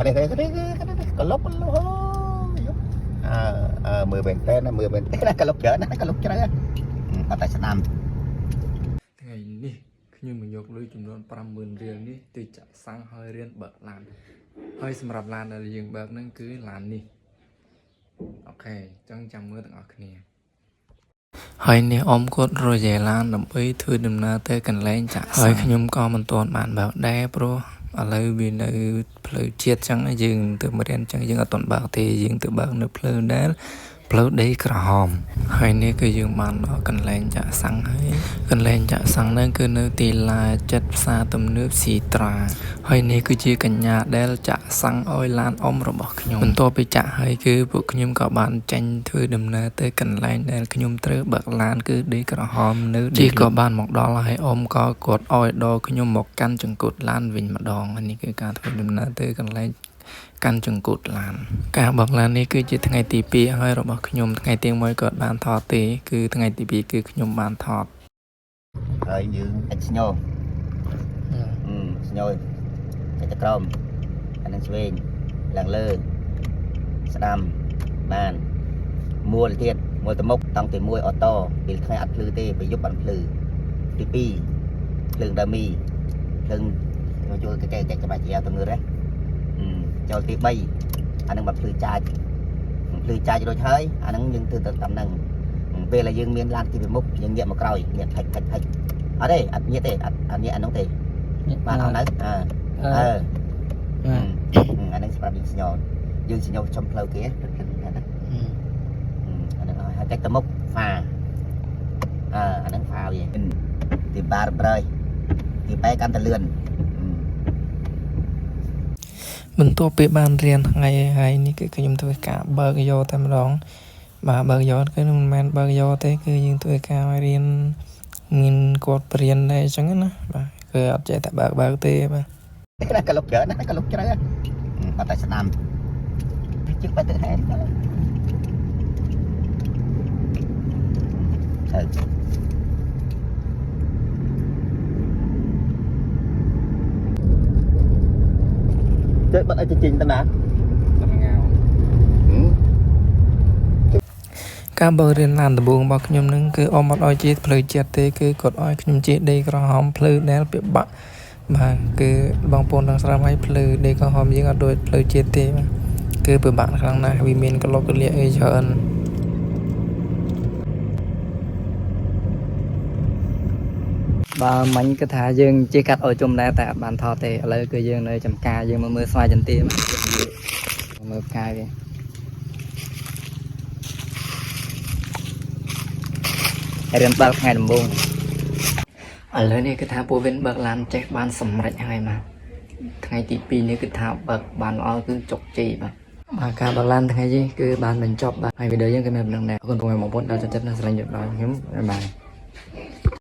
នេះនេះនេះកលុបកលុបអើអើមើលមែនតើណាមើលមែនតើណាកលុបច្រើនណាកលុបច្រើនអត់តែស្ដាំ ថ្ងៃនេះខ្ញុំមកយកលុយចំនួន50000រៀលនេះទៅចាក់សាំងហើយរៀនបើកឡានហើយសម្រាប់ឡានដែលយើងបើកហ្នឹងគឺឡាននេះOK អញ្ចឹងចាំមើលទាំងអស់គ្នាហើយនេះអ៊ំគាត់រយឡានដើម្បីធ្វើដំណើរទៅកន្លែងចាក់សាំងហើយខ្ញុំក៏មិនទាន់បានបើកដែរព្រោះឥឡូវវានៅផ្លូវជាតិអញ្ចឹងយើងទៅមករៀនអញ្ចឹងយើងអត់ទាន់បើកទេយើងទៅបើកនៅផ្លូវដែលផ្លូវដីក្រហមហើយនេះគឺយើងបានដល់កន្លែងចាក់សាំងហើយកន្លែងចាក់សាំងហ្នឹងគឺនៅទីឡាចិត្តផ្សារទំនើបស៊ីត្រាហើយនេះគឺជាកញ្ញាដែលចាក់សាំងឲ្យឡានអ៊ំរបស់ខ្ញុំបន្ទាប់ពីចាក់ហើយគឺពួកខ្ញុំក៏បានចេញធ្វើដំណើរទៅកន្លែងដែលខ្ញុំត្រូវបើកឡានគឺដីក្រហមនៅជីក៏បានមកដល់ហើយអ៊ំក៏គាត់ឲ្យដល់ខ្ញុំមកកាន់ចង្កូតឡានវិញម្ដងនេះគឺការធ្វើដំណើរទៅកន្លែង កាន់ចង្កូតឡានការបើកឡាននេះគឺជាថ្ងៃទី2ហើយរបស់ខ្ញុំថ្ងៃទី1ក៏បានថតទេគឺថ្ងៃទី2គឺខ្ញុំបានថត ហើយយើងអិចស្ញោស្ញោចទៅក្រោមអានឹងឆ្វេងឡើងលើស្ដាំបានមួលទៀតមួលទៅមុខតង់ទី1អូតូពេលថ្ងៃអត់ភ្លឺទេពេលយប់បានភ្លឺទី2ភ្លើងដាមីភ្លើងមកចូលកែកែក្បាច់ជាទៅងើរចូលទី3អានឹងបាត់ភ្លឺចាច់ភ្លឺចាច់រួចហើយអានឹងយើងធ្វើទៅតាមនឹងពេលដែលយើងមានឡានទីពីមុខយើងងាកមកក្រោយងាកផិចផិចផិចអត់ទេអត់ញាតទេអត់អត់ញាតអានោះទេបានអត់នៅអើអើអានឹងសម្រាប់យើងស្ញោយើងស្ញោចំផ្លូវគេណាអានឹងហើយកាច់ទៅមុខហ្វាអើអានឹងហ្វាវាទីបារប្រយទីបែកាន់តែលឿន បន្ទាប់ពីបានរៀនថ្ងៃហើយនេះគឺខ្ញុំធ្វើការបើកយកតែម្ដងបាទបើកយកគឺមិនមែនបើកយកទេគឺយើងធ្វើការរៀនមានគាត់បរៀនដែរអញ្ចឹងណាបាទគឺអត់ចេះតែបើកបើកទេបាទ ណាកលុបច្រើនណាកលុបច្រើនអត់តែស្ដាំជឹកបែទៅហែទៅចេះបាត់អីទៅចេញទៅណា ការបើករៀនឡានដំបូងរបស់ខ្ញុំនឹងគឺអ៊ំអត់ឲ្យជិះផ្លូវជាតិទេគឺគាត់ឲ្យខ្ញុំជិះដីក្រហមផ្លូវដែលពិបាកបាទគឺបងប្អូនទាំងស្រាប់ហើយផ្លូវដីក្រហមយើងអត់ដូចផ្លូវជាតិទេបាទគឺពិបាកខ្លាំងណាស់វាមានកលុកកលៀកអីច្រើន បើមិញគឺថាយើងជិះកាត់ឲ្យជុំដែរតែអត់បានថតទេឥឡូវគឺយើងនៅចំការយើងមកមើលស្វាយចន្ទាមកមើលផ្កាយវារៀនបើកថ្ងៃដំបូងឥឡូវនេះគឺថាពួកវិនបើកឡានចេះបានសម្រេចហើយបាទថ្ងៃទី2នេះគឺថាបើកបានល្អគឺជោគជ័យបាទបាទការបើកឡានថ្ងៃនេះគឺបានបញ្ចប់បាទហើយវីដេអូយើងគឺមានប៉ុណ្្នឹងដែរអរគុណពុកម៉ែបងប្អូនដែលចូលចិត្តនិងស្រឡាញ់ដល់ខ្ញុំបាយបាយ។